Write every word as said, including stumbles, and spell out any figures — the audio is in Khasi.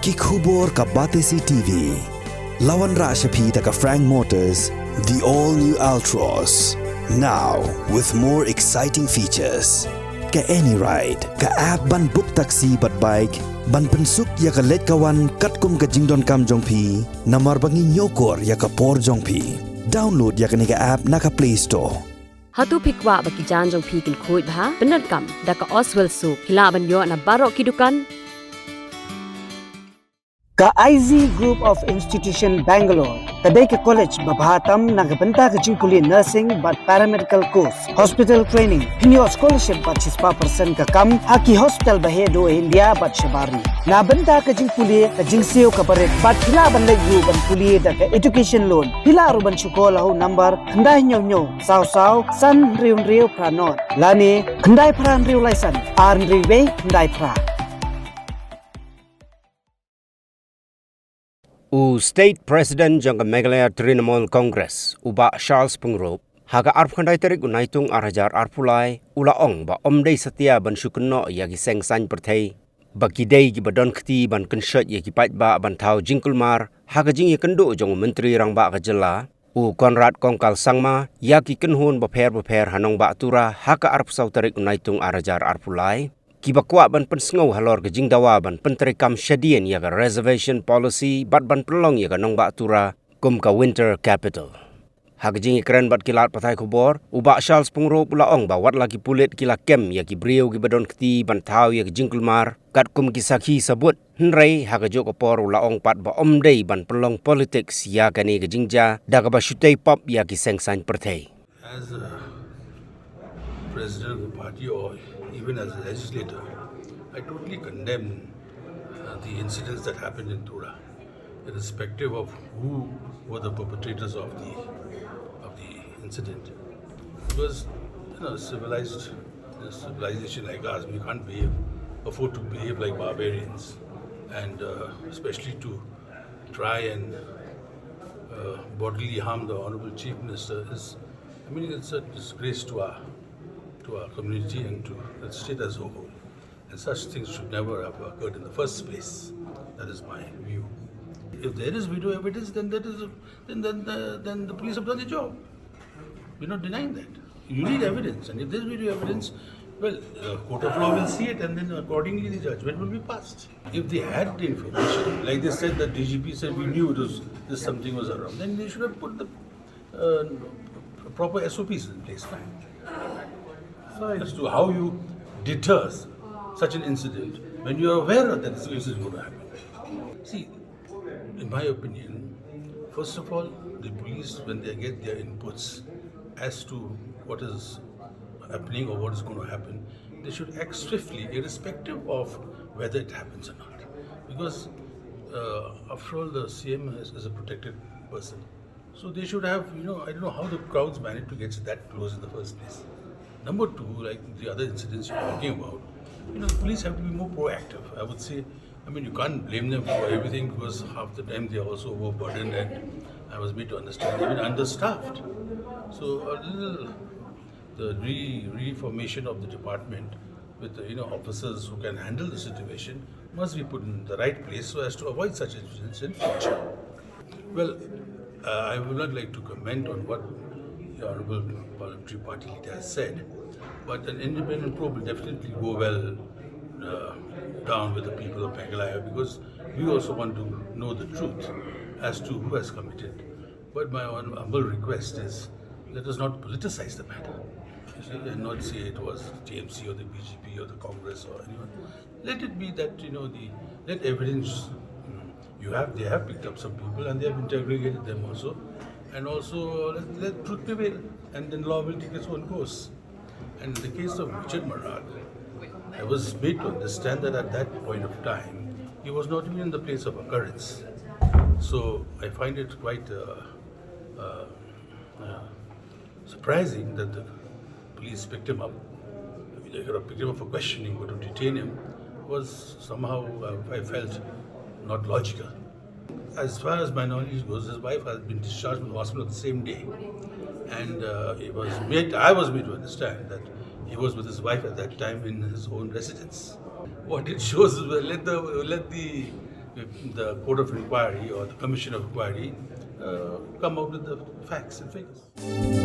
Ki khubor ka Batesi T V. La wanrah sha phi da ka Frank Motors, the all new Altroz. Now with more exciting features. Ka AnyRide, ka app ban book taxi bad bike, ban pynsuk ïa ka leit ka wan katkum ka jingdonkam jong phi, namar ba ngi ñiewkor ïa ka por jong phi. Download ïa kane ka app na ka Play Store. Hato phi kwah ba ki jaiñ jong phi kin khuid bha? Pyndonkam da ka Oswell Soap. Phi lah ban ïoh na baroh ki dukan. Ka I Z Group of Institution Bangalore ka dei ka college ba bha tam na ka bynta ka jingpule nursing bad paramedical course, hospital training, pynïoh scholarship bad shispah percent ka kam ha ki hospital ba heh duh India bad shabar ri. Na bynta ka jingpule, ka jingsiew kaba rit bad phi lah ban leit ruh ban pule da ka education loan. Phi lah ruh ban shu call ha u number khyndai hynñiew hynñiew saw saw san hynriew hynriew phra nod lane khyndai phra hynriew lai san ar hynriew wei khyndai phra. U State President jong ka Meghalaya Trinamool Congress, u Bah Charles Pyngrope, ha ka arphew khyndai tarik u Naitung ar hajar arphew lai, u la ong ba ym dei satia ban shu kynnoh ïa ki seng saiñ pyrthei ba ki dei kiba don kti ban kynshoit ïa ki paidbah ban thaw jingkulmar, ha ka jingïakynduh jong u Myntri Rangbah ka jylla, u Conrad Kongkal Sangma, ïa ki kynhun bapher bapher ha nongbah Tura ha ka arphew saw tarik u Naitung ar hajar arphew lai, kiba kwah ban pynsngew halor ka jingdawa ban pyntreikam shadien ïa ka reservation policy bad ban pynlong ïa ka nongbah Tura kum ka winter capital. Ha ka jingïakren bad ki lad pathai khubor, u Bah Charles Pyngrope u la ong ba wat la ki pulit ki la kem ïa ki briew kiba don kti ban thaw ïa ka jingkulmar katkum ki sakhi sabut, hynrei ha kajuh ka por u la ong pat ba ym dei ban pynlong politics ïa kane ka jingjia da kaba shu tei pop ïa ki seng saiñ pyrthei. As a president of the party or even as a legislator, I totally condemn uh, the incidents that happened in Tura, irrespective of who were the perpetrators of the of the incident. Because, you know, civilized a civilization like us, we can't behave, afford to behave like barbarians, and uh, especially to try and uh, bodily harm the Honorable Chief Minister is, I mean, it's a disgrace to our to our community and to the state as a whole. And such things should never have occurred in the first place. That is my view. If there is video evidence, then that is then then the, then the police have done the job. We're not denying that. You need evidence, and if there's video evidence, well, the court of law will see it, and then accordingly the judgment will be passed. If they had the information, like they said, the D G P said we knew this, this something was around, then they should have put the uh, proper S O Ps in place, right? As to how you deter such an incident when you are aware that this incident is going to happen. See, in my opinion, first of all, the police, when they get their inputs as to what is happening or what is going to happen, they should act swiftly, irrespective of whether it happens or not. Because, uh, after all, the C M is, is a protected person. So they should have, you know, I don't know how the crowds managed to get that close in the first place. Number two, like the other incidents you're talking about, you know, the police have to be more proactive. I would say, I mean, you can't blame them for everything because half the time they are also overburdened and I was made to understand, even understaffed. So a little, the re reformation of the department with the, you know, officers who can handle the situation must be put in the right place so as to avoid such incidents in future. Well, uh, I would not like to comment on what the Honorable Parliamentary Party Leader has said, but an independent probe will definitely go well uh, down with the people of Meghalaya because we also want to know the truth as to who has committed. But my hon- humble request is let us not politicize the matter. You see, and not say it was T M C or the B J P or the Congress or anyone. Let it be that, you know, the let evidence, mm, you have, they have picked up some people and they have interrogated them also. And also let, let truth prevail, and then law will take its own course. And in the case of Richard Maragh, I was made to understand that at that point of time, he was not even in the place of occurrence. So I find it quite uh, uh, uh, surprising that the police picked him up. They could have picked him up for questioning, but to detain him was somehow, uh, I felt, not logical. As far as my knowledge goes, his wife had been discharged from the hospital the same day. And uh, he was made, I was made to understand that he was with his wife at that time in his own residence. What it shows is, well, let the, let the the court of inquiry or the commission of inquiry uh, come out with the facts and figures.